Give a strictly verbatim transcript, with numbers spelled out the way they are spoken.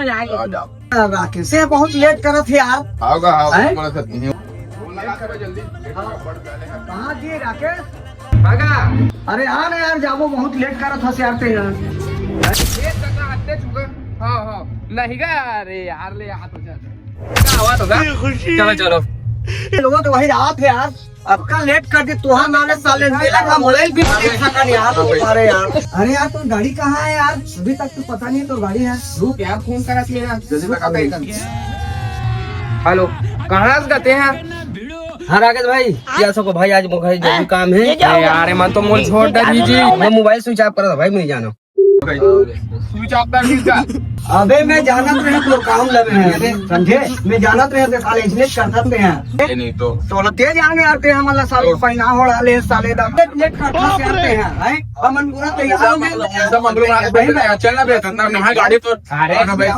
राकेश, ये बहुत लेट करत हे यार। आओगा, आओगा, हैं? थोड़ा सा धीमे। कहाँ जी राकेश? भागा। अरे आ ना यार, जाबो, बहुत लेट करत हस यार ते यार। ये तक आते चुका। हाँ, हाँ। नहीं गा, अरे यार, ले हाथ हो जा। क्या हुआ तो गा? चलो, चलो। ये लोगों तो वही रात है यार। अतका लेट कर दे, तुहार नाले साले, मेला का मोबाइल भी देख सकन यार। अरे यार, अरे यार, तोर गाड़ी कहाँ है यार? अभी तक तो पता नहीं तोर गाड़ी है। रुक यार, फोन करा मेरा। जल्दी बता भाई। हेलो, कहाँ से गते हैं? हाँ राकेश भाई, क्या सको भाई, आज मोर घर जरूरी काम है। अरे यार, मन तो मोर छोड़ दे दीजिए। मैं मोबाइल स्विच ऑफ कर रहा था भाई, मैं नहीं जाना। स्विच ऑफ कर दीजिए। अबे मैं जानत रहे तो काम लगे हैं, अबे समझे? मैं जानत रहे तो साले इसलिए कर सकते हैं। ये नहीं तो। तो तेज आने आते हैं, मतलब साले पहना होड़ा ले साले दम। लेट लेट करते से आते हैं, हैं? हमन पूरा तैयार हो गए। एकदम हम लोग आगे बैठ गए, चलना बे, अंदर नहा गाड़ी तो। अरे, अरे भाई।